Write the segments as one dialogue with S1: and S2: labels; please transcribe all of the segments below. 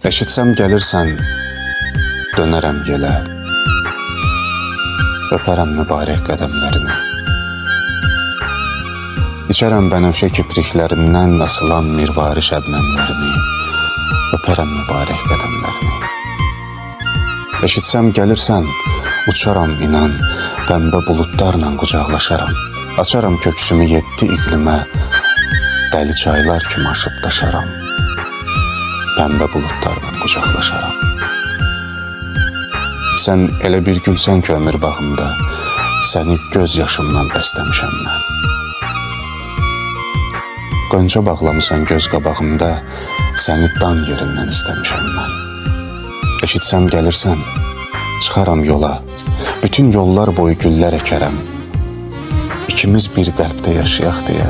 S1: Eşitsəm gəlirsən, dönərəm yelə. Öpərəm mübarək qədəmlərini. İçərəm bənövşə kipriklərindən asılan mirvari şəbnəmlərini. Öpərəm mübarək qədəmlərini. Eşitsəm gəlirsən, uçaram inan, pəmbə buludlarla qucaqlaşaram. Açaram köksümü yeddi iqlimə, dəli çaylar kimi aşıb daşaram. Pəmbə buludlarla qucaqlaşaram. Sən elə bir gülsən ki ömür bağımda, səni göz yaşımla bəstəmişəm mən. Qönçə bağlamısan göz qabağımda, səni dan yerindən istəmişəm mən. Eşitsəm gəlirsən, çıxaram yola, bütün yollar boyu güllər əkərəm. İkimiz bir qəlbdə yaşayaq deyə,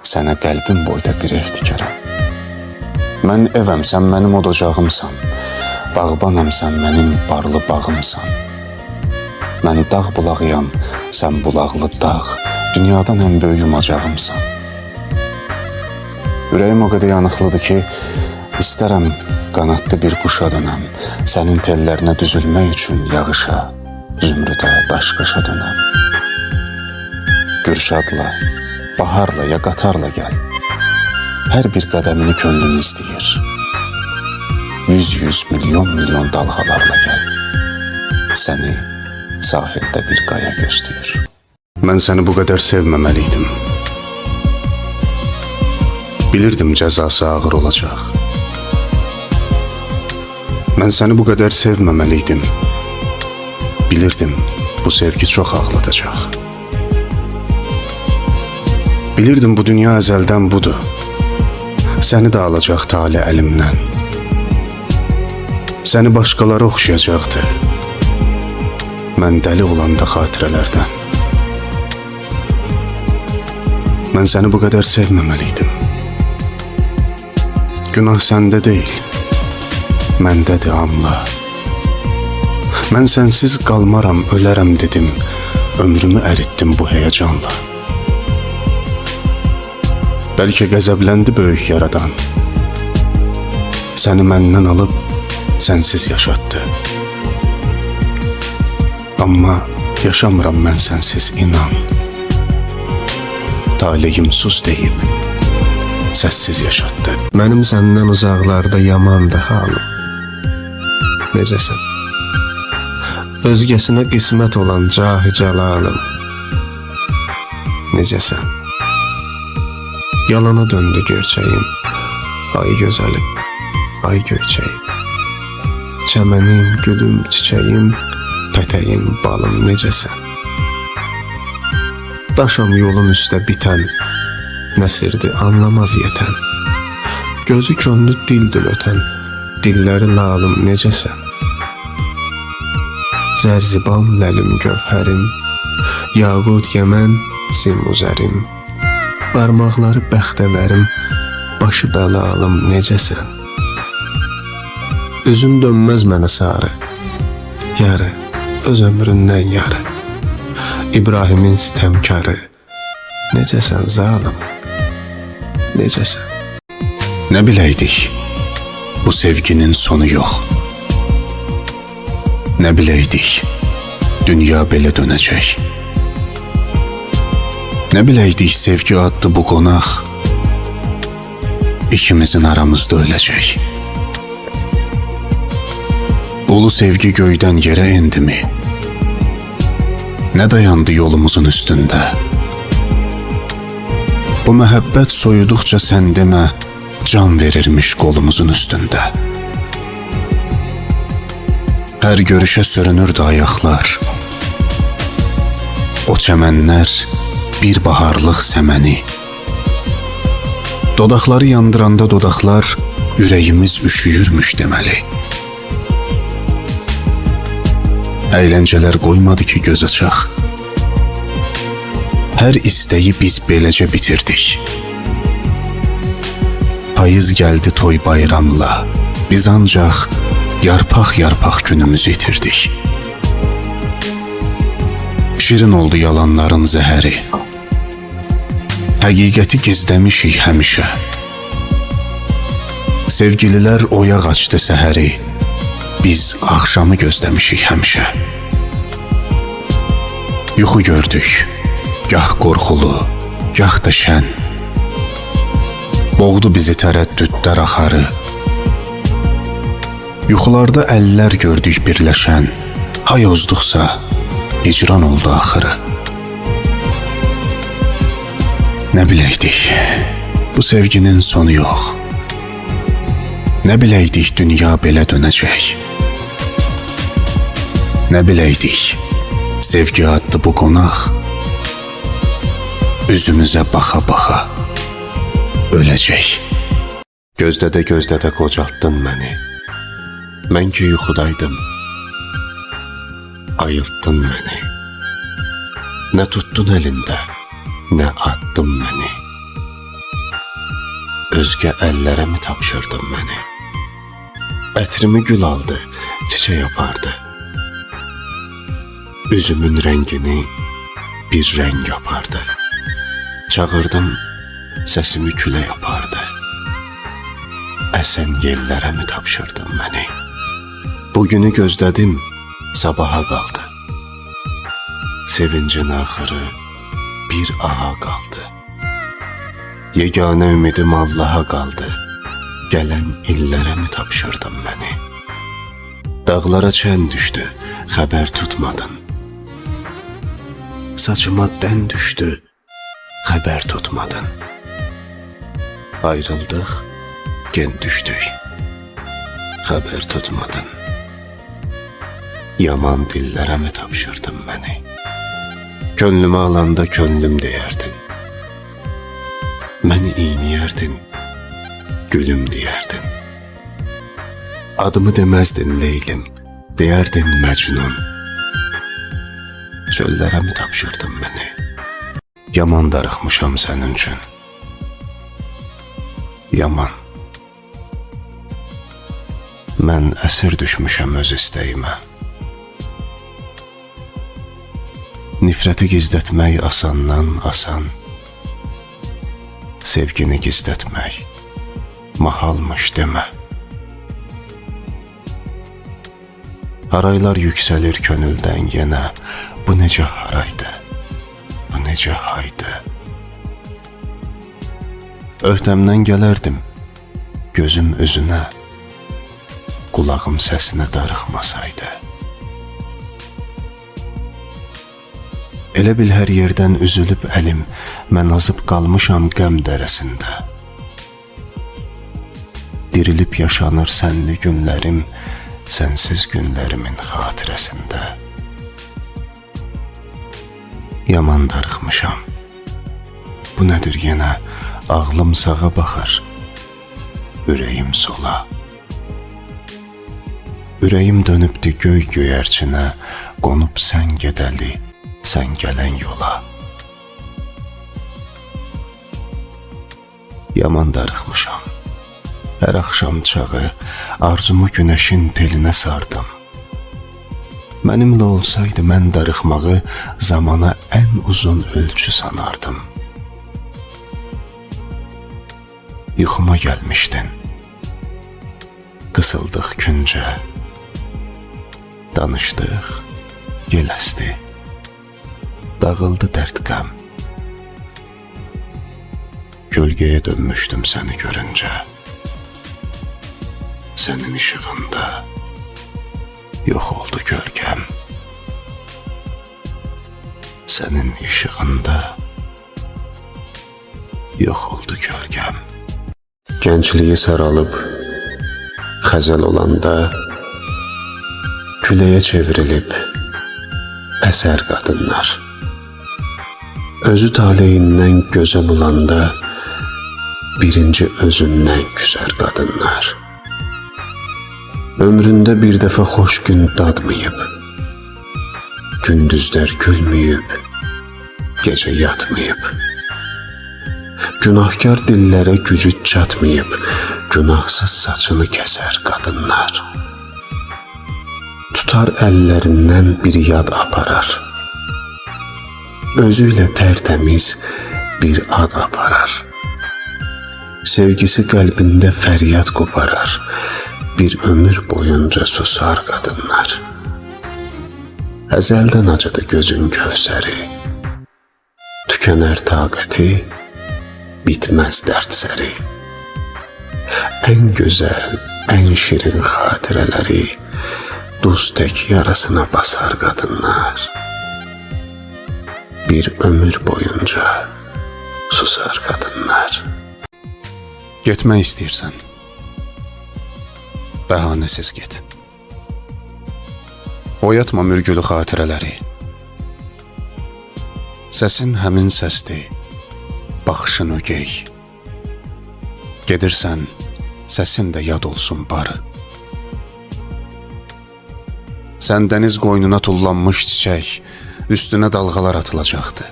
S1: sənə qəlbim boyda bir ev tikərəm. Mən evəm, sən mənim od ocağımsan. Bağbanam, sən mənim barlı bağımsan. Mən dağ bulağıyam, sən bulaqlı dağ. Dünyadan ən böyük yumacağımsan. Ürəyim o qədər yanıqlıdır ki, istərəm qanadlı bir quşa dönəm. Sənin tellərinə düzülmək üçün yağışa, zümrüdə, daşqaşa dönəm. Gürşadla, baharla ya qatarla gəl. Hər bir qədəmini könlüm istəyir. Yüz yüz, milyon milyon dalğalarla gəl. Səni sahildə bir qaya gözləyir. Mən səni bu qədər sevməməli idim. Bilirdim cəzası ağır olacaq. Mən səni bu qədər sevməməli idim. Bilirdim bu sevgi çox ağladacaq. Bilirdim bu dünya əzəldən budur. Səni də alacaq tale əlimdən. Səni başqaları oxşayacaqdı. Mən dəli olanda xatirələrdən. Mən səni bu qədər sevməməli idim. Günah səndə deyil, məndədir anla. Mən sənsiz qalmaram, ölərəm dedim. Ömrümü əritdim bu həyəcanla. Bəlkə qəzəbləndi böyük yaradan. Səni məndən alıb sənsiz yaşatdı. Amma yaşamıram mən sənsiz inan. Taleyim sus deyib səssiz yaşatdı.
S2: Mənim səndən uzaqlarda yamandı halım. Necəsən? Özgəsinə qismət olan cahi cəlalım. Necəsən? Yalana döndü gerçəyim. Ay gözəlim, ay göyçəyim. Çəmənim, gülüm, çiçəyim, pətəyim, balım necəsən? Daşam yolun üstə bitən, nəsirdi anlamaz yetən. Gözü könlü dil-dil ötən, dilləri lalım necəsən? Zərzibam, ləlim, gövhərim, yaqut yəmən, simuzərim. Barmaqları bəxtəvərim, başı bəlalım necəsən? Üzün dönməz mənə sarı, yarı, öz ömründən yarı. İbrahimin sitəmkarı, necəsən zalım, necəsən?
S1: Nə biləydik, bu sevginin sonu yox. Nə biləydik, dünya belə dönəcək. Nə biləydik, sevgi adlı bu qonaq ikimizin aramızda öləcək. Ulu sevgi göydən yerə endimi? Nə dayandı yolumuzun üstündə? Bu məhəbbət soyuduqca sən demə, can verirmiş qolumuzun üstündə. Hər görüşə sürünürdü ayaqlar. O çəmənlər bir baharlıq səməni. Dodaqları yandıranda dodaqlar, ürəyimiz üşüyürmüş deməli. Əyləncələr qoymadı ki göz açaq. Hər istəyi biz beləcə bitirdik. Payız gəldi toy bayramla. Biz ancaq yarpaq-yarpaq günümüzü itirdik. Şirin oldu yalanların zəhəri. Həqiqəti gizləmişik həmişə. Sevgililər oyaq açdı səhəri. Biz axşamı gözləmişik həmişə. Yuxu gördük. Gah qorxulu, gah da şən. Boğdu bizi tərəddüdlər axarı. Yuxularda əllər gördük birləşən. Hay ozduqsa, hicran oldu axırı. Nə biləydik, bu sevginin sonu yox. Nə biləydik dünya belə dönəcək. Nə biləydik, sevgi adlı bu qonaq üzümüzə baxa-baxa öləcək.
S2: Gözlədə gözlədə qocaltdın məni. Mən ki yuxudaydım. Ayıltdın məni. Nə tutdun əlində, nə atdın məni. Özgə əllərə mi tapşırdın məni? Ətrimi gül aldı, çiçək apardı. Üzümün rəngini bir rəng apardı. Çağırdım, səsimi külək apardı. Əsən yellərə mi tapşırdın məni? Bugünü gözlədim, sabaha qaldı. Sevincin axırı bir aha qaldı. Yeganə ümidim Allaha qaldı. Gələn illərə mi tapşırdın məni? Dağlara çən düşdü, xəbər tutmadın. Saçıma dən düşdü, xəbər tutmadın. Ayrıldıq, gen düşdük, xəbər tutmadın. Yaman dillərə mi tapşırdın məni? Könlümü alanda könlüm deyərdin. Məni iyniyərdin, gülüm deyərdin. Adımı deməzdin Leylim, deyərdin Məcnun. Çöllərə mi tapşırdın məni?
S1: Yaman darıxmışam sənin üçün. Yaman. Mən əsir düşmüşəm öz istəyimə. Nifrəti gizlətmək asandan asan. Sevgini gizlətmək mahalmış demə. Haraylar yüksəlir könüldən yenə. Bu necə haraydı? Bu necə haydı? Öhdəmdən gələrdim, gözüm üzünə, qulağım səsinə darıxmasaydı. Elə bil hər yerdən üzülüb əlim, mən azıb qalmışam qəm dərəsində. Dirilib yaşanır sənli günlərim, sənsiz günlərimin xatirəsində. Yaman darıxmışam. Bu nədir yenə? Ağlım sağa baxır, ürəyim sola. Ürəyim dönübdü göy göyərçinə, qonub sən gedəli, sən gələn yola. Yaman darıxmışam. Hər axşam çağı arzumu günəşin telinə sardım. Mənimlə olsaydı mən darıxmağı zamana ən uzun ölçü sanardım. Yuxuma gəlmişdin. Qısıldıq küncə. Danışdıq, yel əsdi. Dağıldı dərd qəm. Gölgəyə dönmüşdüm səni görüncə. Sənin işığında yox oldu gölgəm. Sənin işığında yox oldu gölgəm. Gəncliyi saralıb xəzəl olanda küləyə çevrilib əsər qadınlar. Özü taleyindən gözəl olanda birinci özündən küsər qadınlar. Ömründə bir dəfə xoş gün dadmayıb, gündüzlər gülməyib, gecə yatmayıb. Günahkar dillərə gücü çatmayıb, günahsız saçını kəsər qadınlar. Tutar əllərindən bir yad aparar. Özü ilə tərtəmiz bir ad aparar.
S2: Sevgisi qəlbində fəryad qoparar. Bir ömür boyunca susar qadınlar. Əzəldən acıdı gözün kövsəri. Tükənər taqəti, bitməz dərd səri. Ən gözəl, ən şirin xatirələri duz tək yarasına basar qadınlar. Bir ömür boyunca susar qadınlar.
S1: Getmək istəyirsən. Bəhanəsiz get. Oyatma mürgülü xatirələri. Səsin həmin səsdir, baxışın ögey. Gedirsən, səsin də yad olsun barı. Sən dəniz qoynuna tullanmış çiçək, üstünə dalğalar atılacaqdı.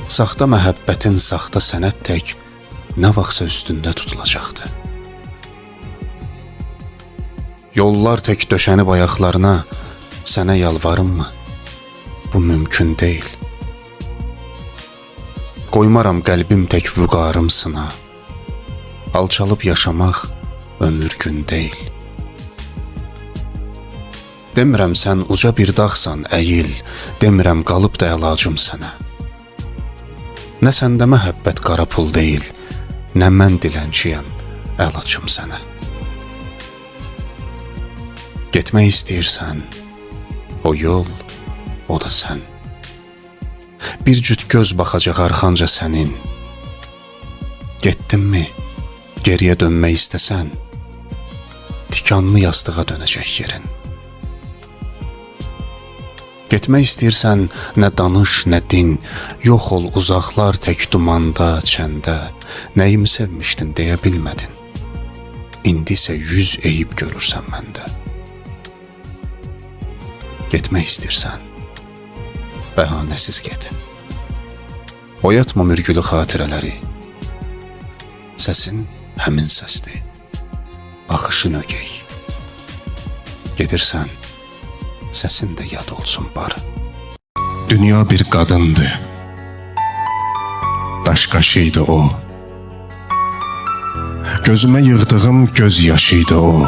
S1: Saxta məhəbbətin saxta sənət tək nə vaxtsa üstündə tutulacaqdı. Yollar tək döşənib ayaqlarına, sənə yalvarımmı? Bu mümkün deyil. Qoymaram qəlbim tək vüqarım sına. Alçalıb yaşamaq ömür gün deyil. Demirəm sən uca bir dağsan, əyil, demirəm qalıb da əlacım sənə. Nə səndə məhəbbət qara pul deyil, nə mən dilənçiyəm, əl açım sənə. Getmək istəyirsən, o yol, o da sən. Bir cüt göz baxacaq arxanca sənin. Getdinmi, geriyə dönmək istəsən, tikanlı yastığa dönəcək yerin. Getmək istəyirsən, nə danış, nə din, yox ol uzaqlar tək dumanda, çəndə, nəyimi sevmişdin deyə bilmədin. İndi isə yüz eyib görürsən məndə. Getmək istəyirsən, bəhanəsiz get. Oyatma mürgülü xatirələri. Səsin həmin səsdir, baxışın ögey. Gedirsən, səsin də yad olsun barı.
S2: Dünya bir qadındı. Daşqaşı idi o. Gözümə yığdığım göz yaşı idi o.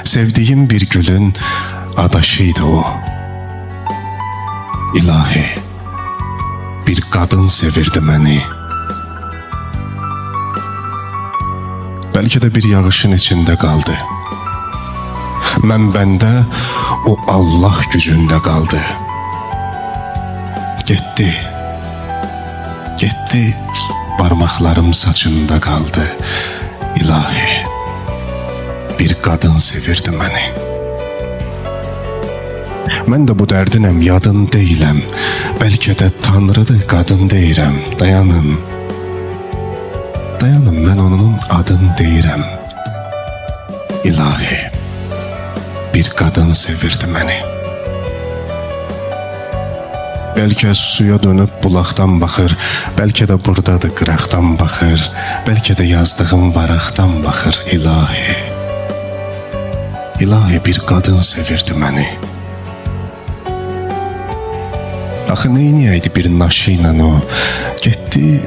S2: Sevdiyim bir gülün adaşı idi o. İlahi, bir qadın sevirdi məni. Bəlkə də bir yağışın içində qaldı. Mən bəndə, o Allah gücündə qaldı. Getdi. Getdi, barmaqlarım saçında qaldı. İlahi, bir qadın sevirdi məni. Mən də bu dərdinəm, yadın deyiləm. Bəlkə də Tanrıdır, qadın deyirəm. Dayanın. Dayanın, mən onun adını deyirəm. İlahi, bir qadın sevirdi məni. Bəlkə suya dönüb bulaqdan baxır, bəlkə də burdadır qıraqdan baxır, bəlkə də yazdığım varaqdan baxır ilahi. İlahi, bir qadın sevirdi məni. Axı neyniyəydi bir naşı ilə o? Getdi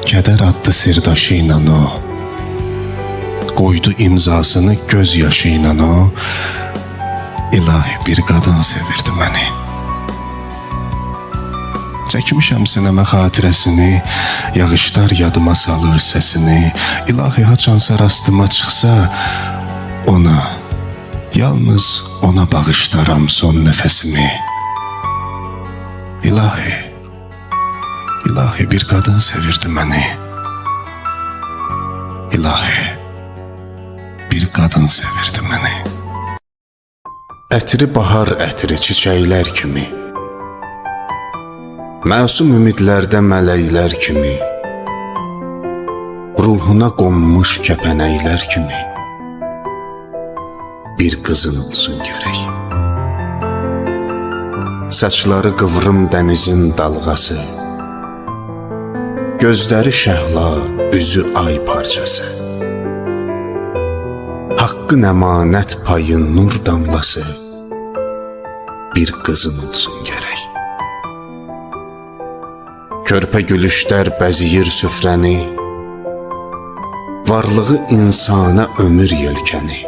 S2: kədər adlı sirdaşı ilə o. Qoydu imzasını göz yaşı ilə o. İlahi, bir qadın sevirdi məni. Çəkmişəm sinəmə xatirəsini, yağışlar yadıma salır səsini. İlahi, haçansa rastıma çıxsa, ona, yalnız ona bağışlaram son nəfəsimi. İlahi, ilahi, bir qadın sevirdi məni. İlahi, bir qadın sevirdi məni.
S1: Ətri bahar ətri çiçəklər kimi, məsum ümidlərdə mələklər kimi, ruhuna qonmuş kəpənəklər kimi bir qızın olsun gərək. Saçları qıvrım dənizin dalğası, gözləri şəhla, üzü ay parçası. Haqqın əmanət payı nur damlası, bir qızın olsun gərək. Körpə gülüşlər bəziyir süfrəni. Varlığı insana ömür yelkəni.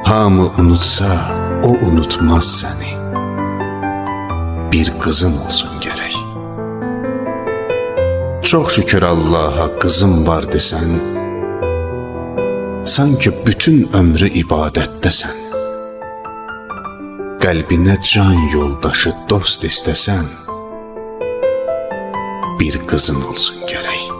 S1: Hamı unutsa, o unutmaz səni. Bir qızın olsun gərək. Çox şükür Allaha qızım var desən, sanki bütün ömrü ibadətdəsən. Qəlbinə can yoldaşı dost istəsən, bir qızın olsun gərək.